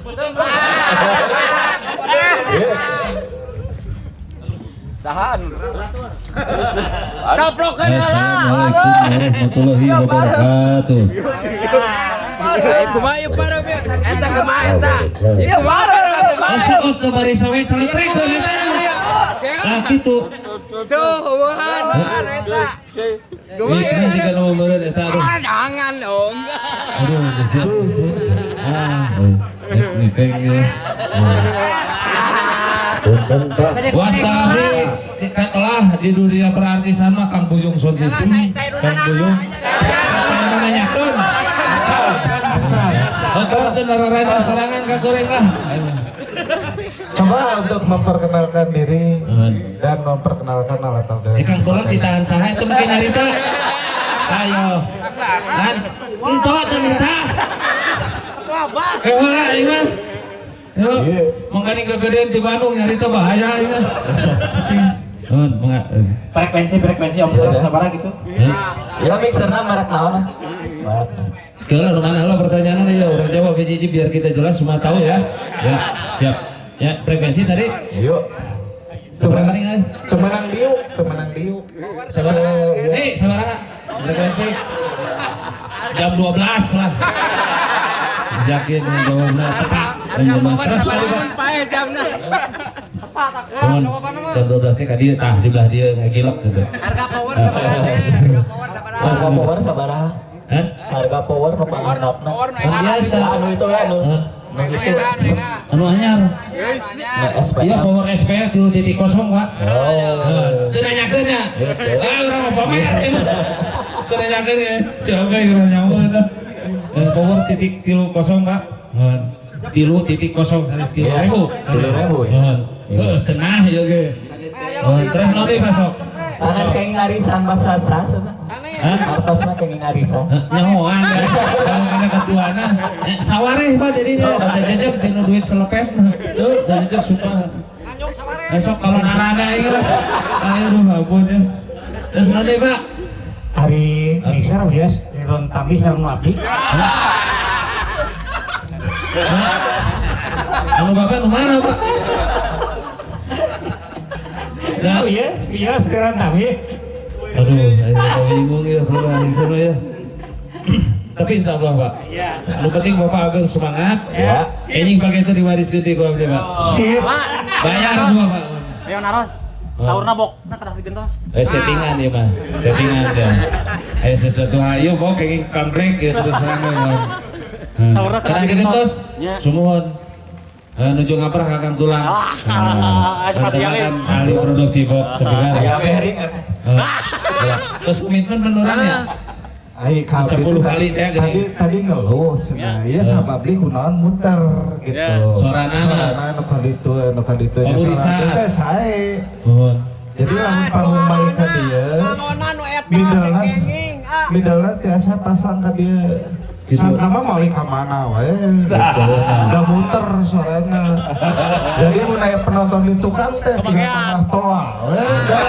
peuteung. Iya. Saha anu? Coplokeun heula. Assalamualaikum warahmatullahi wabarakatuh. Eh, kumaha ieu parem ya? Eta kumaha eta? Ieu kumaha parem? Os os bari sawe saletrekeun eta. Nah, kitu. Tuh, heueuhan eta. Kumaha ieu Ini parem? jika nu meureun eta, aduh. Ah, jangan dong. Aduh, geus. Ah, ngepeng ya. Punten, Pak. Wasabi telah di dunia perartisan mah Kang Buyung Sound System. Kang Buyung. Kang nanyakeun. Oh, teu nararanya sarangan ka goreng lah. Coba untuk memperkenalkan diri dan memperkenalkan alat alat. Eh, Kang Tulak ditahan saha itu mungkin nyarita. Ayo. Kan ento teu minta. Heula ieu mah. Yo, Iya. mangkani kegedean di Bandung nyarita bahaya ieu mah. Sing. Nuhun, mangga. Frekuensi frekuensi om Iya. sabaraha gitu. Hah? Ya, mixerna merek naon? Merek. Kalau nu mana lo pertanyaannya ya orang jawab hiji biar kita jelas semua tahu ya. Ya, siap. Ya, frekuensi tadi Yuk. seberapa nih, guys? Temenang diuk, temenang diuk. Sabaraha? Iya. Eh, sabaraha? Frekuensi jam 12 lah. Yakin yang jawabnya tepat. Yang jawab. Terus tadi, Pak. Pae jamna. Mohon, jam 12 nya ka dieu tah di belah dieu ngagilok gitu. Harga power sabaraha? Harga power sabaraha? Harga power sabaraha? Hah? Harga power nu panghandapna. Oh, biasa. Anu itu ya anu. Hah? Nu itu. Anu anyar. Nu SPL. Iya, power SPL 3.0, Pak. Oh. Teu nanyakeun nya. Ah, urang mah pamer ieu mah. Teu nanyakeun ya. Siapa yang urang nyawa eta. Eh, power titik 30, Pak. Nuhun. 3.0 sanes tilu Iya, ribu. 3.000 ya. Nuhun. Heuh, cenah ieu ge. Nuhun, terus naon deui, Pak, sok? Sanes kenging arisan masa sas eta. Hah? Artosna kenging arisan. Nyahoan ya. Kalau ada ketuana, eh, sawareh, Pak, jadinya. Ada jejak dinu duit selepet. Tuh, ada jejak sumpah. Besok kalau narada ini lah. Ayo, ampun ya. Terus naon deui, Pak? Ari mixer bias Ridwan Tambi sareng nu abdi. Anu Bapak nu mana, Pak? Nah, Oh iya, iya Ridwan Tambi. Aduh, ayo bingung ya, perlu arisan ya. Tapi insya Allah, Pak. Iya. Nu penting Bapak agak semangat. Ya. Ini pakai itu diwariskan di gua beli, Pak. Sip. Bayar semua, Pak. Ayo naros. Saurna bok. Nah, kedah digentos. Eh, settingan ya mah, settingan ya. Eh, sesuatu ayo bok kayak comeback ya terus terang ya. Saurna kedah Karena digentos. digentos, Ya. sumuhun. Eh, nuju ngaprah ka Kang Tulang. Ah, Kang Tulang spesialin. kan ahli produksi box sebenarnya. Aya bearing. Eh, ya. Terus komitmen beneran ya? Ai kabeh 10 kali teh gini. Tadi tadi ngeluh cenah. Ya sabab beli kunaon muter gitu. Sorana mah. Sorana nu kaditu nu kaditu nya Paburisan. sorana teh sae. Nuhun. Jadi lamun panggung balik ka dieu, Mangonan nu eta middlena teh kenging. Ah. middlena tiasa pasang ka dieu. Gitu. Nama mau ka mana wae gitu. Udah muter sorana. Jadi mun aya penonton di tukang teh tinggal tambah toa we. Dah,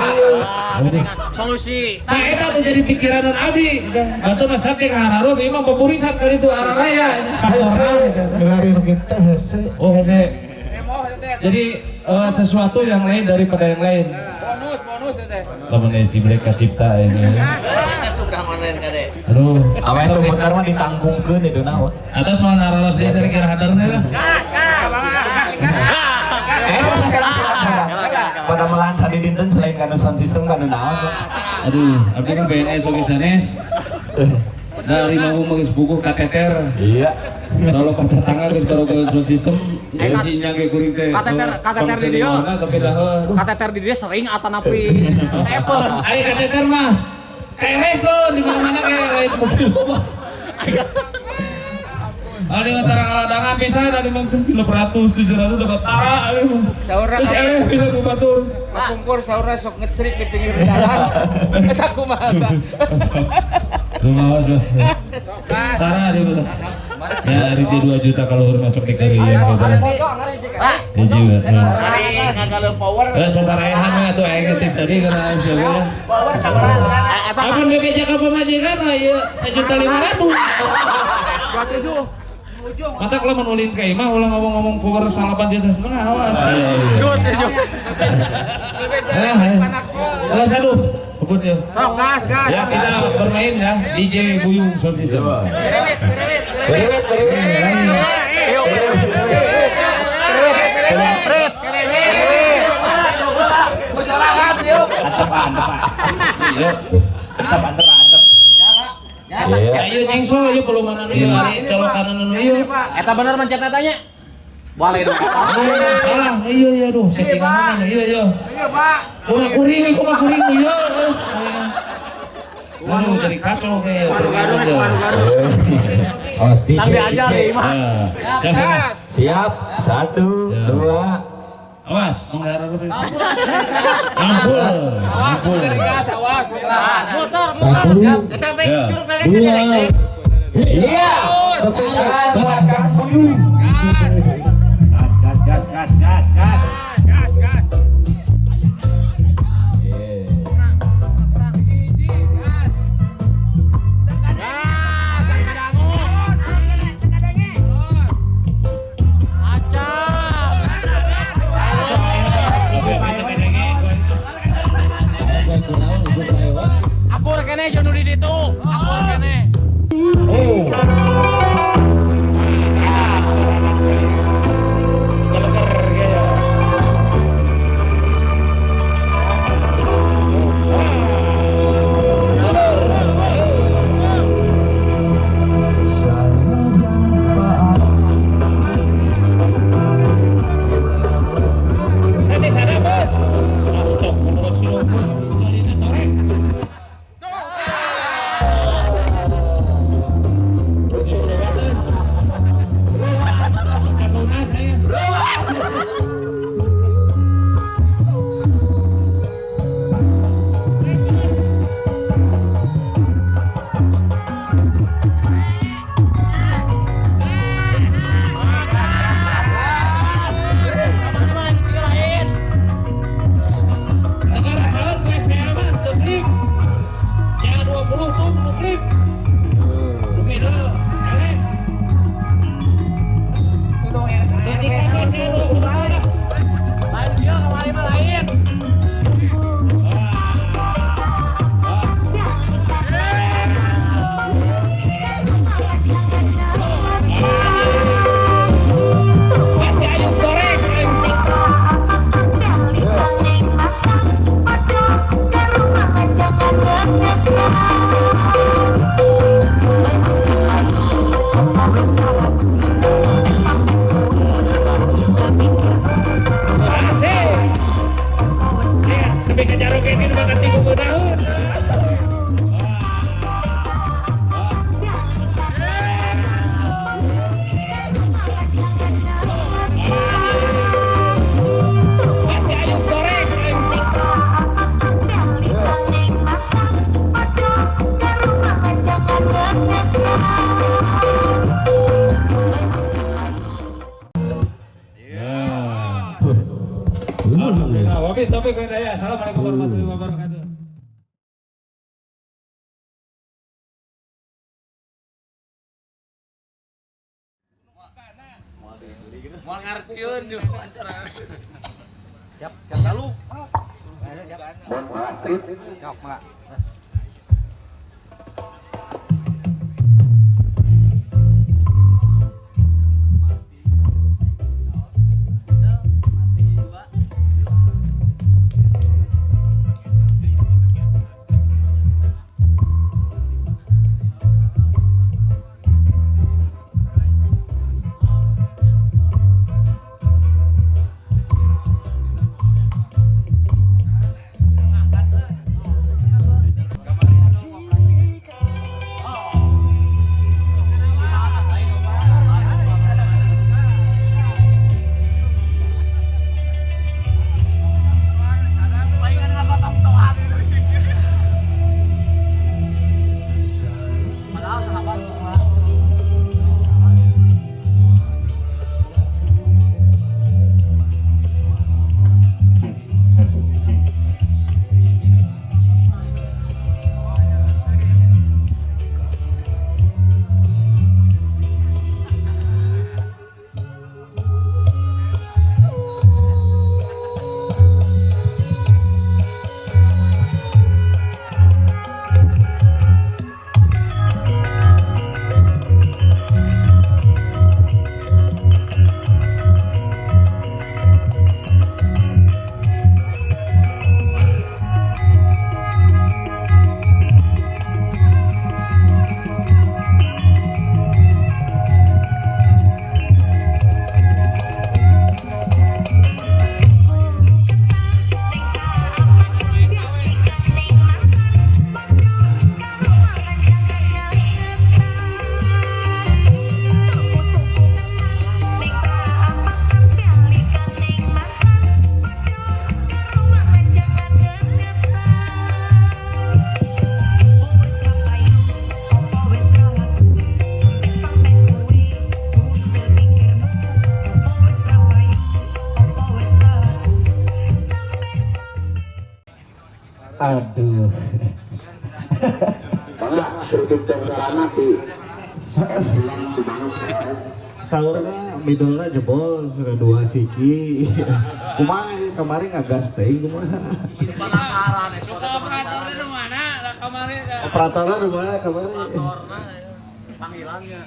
ieu. Udah. Solusi. Nah, eta tuh jadi pikiran abdi. Batu mah sampai ke hararup, memang pepurisan kali itu arah raya. Hese, milari nu kitu teh hese. Oh, hese. Jadi sesuatu yang lain daripada yang lain. Bonus, bonus ya teh. Lamun si Black kacipta ini. Aduh. Awe teu muter mah ditanggungkeun di duna we. Atas mau nararos dia dari kira hadarnya lah. Gas, gas. Eh, pada melahan sadidinten selain kanu sound system kanu naon. Aduh, abdi kan PNS oge sanes. Dari mau geus buku kateter. Iya. Kalau pas tetangga geus baru ke sound system, sinya ge kuring teh. Kateter kateter di dieu. Tapi dah. Aduh. Kateter di dia sering atanapi. Sepen. Ari kateter mah keleh tuh di mana-mana kayak lain mobil mah. Ada yang antara kaladangan bisa ada yang 600, 700 dapat tara, ada yang Saurna terus eleh bisa batur. Kapungkur saurna sok ngecerik di pinggir jalan. Eta kumaha tah? Lumayan lah. Tara dia betul. Ya, hari dia 2 juta kalau hur masuk di kari ya gitu. Hiji we. Ari ngagaleuh power. Eh, sabaraehan we atuh aing teh tadi kana siapa ya. Power sabaraha? Eta Kapan BPJ ka pamajikan mah ieu 1.500.000. 27. Matak lamun ulin ka imah ulah ngomong-ngomong power 8,5 juta, awas. Cut ya. Eh, eh. Aduh, ampun ya. Sok gas gas. Ya kita bermain ya DJ Buyung Sound System. Berewet berewet. Berewet berewet. Iya. Antep antep antep. Ya ieu nyengso ieu pelumanan ieu ari colokanan anu ieu. Eta bener mencet tanya. Boleh dong. Salah, iya iya aduh settingan mana iya iya. Iya, Pak. Kumaha kuring, kumaha kuring iya. Waduh jadi kacau kayak. Awas DJ. Tang diajar ya, Imah. Siap, Siap. 1, 2. Awas, ampun. Ampun. Gas, awas. Motor, motor. Eta baik curug nage teh. Iya. Tepuk tangan buat Kang Buyung. Gas gas gas gas gas gas. Gas, gas. Aku rekene jeung nu di ditu. Aku rekene. Oh. Assalamualaikum warahmatullahi wabarakatuh. Mau ngartieun di wawancara. Siap, siap lalu. Siap, Mak. Aduh. Karena sarana di Saurna middle jebol sudah dua siki. Kumaha ieu kemarin ngagas teuing, kumaha? Suka operatornya di mana? Lah kemarin. Operatornya di mana kemarin? Panggilannya.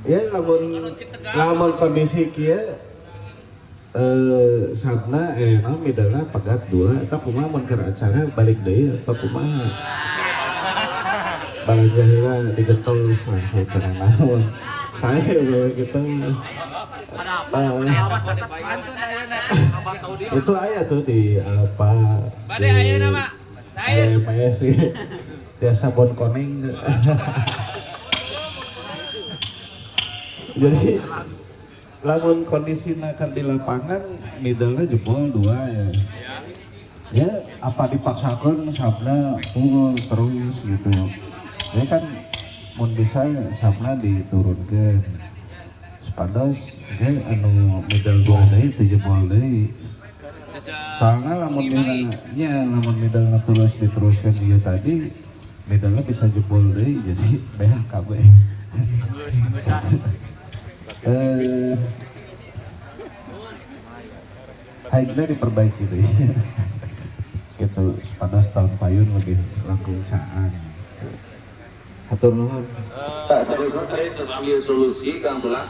Ya, lamun lamun kondisi kieu sabna naon middle pegat dua eta, kumaha mun keur acara balik deui apa kumaha? Balanja heula, digentol langsung teu naon. Saya kalau gitu itu aya tuh di apa Bade ayeuna, Pak. Cair. AMS biasa bon koning. Jadi lamun kondisi akan di lapangan middle jebol dua ya, ya apa dipaksakan sabna full terus gitu ya kan? Mun bisa sabna diturunkan supados ya anu middle dua deui teu jebol deui, soalnya lamun middle-nya, lamun middle terus diteruskan dia tadi, middle bisa jebol deui, jadi BHKB. High-nya diperbaiki deh gitu supados tahun payun lebih langkung caang. Hatur nuhun. Pak, sebelum tadi ambil solusi Kang Tulang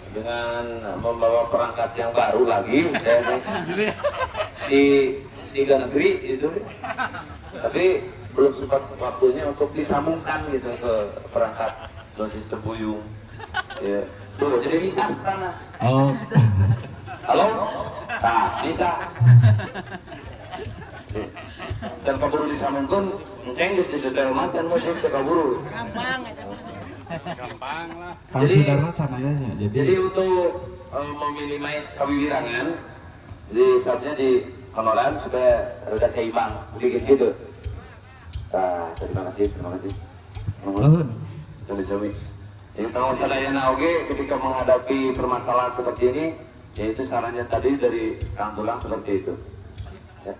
dengan membawa perangkat yang baru lagi saya di tiga negeri itu, tapi belum sempat waktunya untuk disambungkan gitu ke perangkat sound system Buyung. Ya. Tuh, jadi bisa sana. Oh. Halo? Nah, bisa. Dan keburu disambungkan, enceng geus disetel mah kan musik teu kaburu. Gampang eta mah. Gampang lah. Kang Sudarman sama ya jadi. Jadi untuk meminimais kawiwirangan, jadi saatnya di honoran supaya rada seimbang, sedikit gitu. Nah, terima kasih, terima kasih. Nuhun. Sami-sami. Jadi kalau sadayana oge ketika menghadapi permasalahan seperti ini, yaitu sarannya tadi dari Kang Tulang seperti itu. Ya.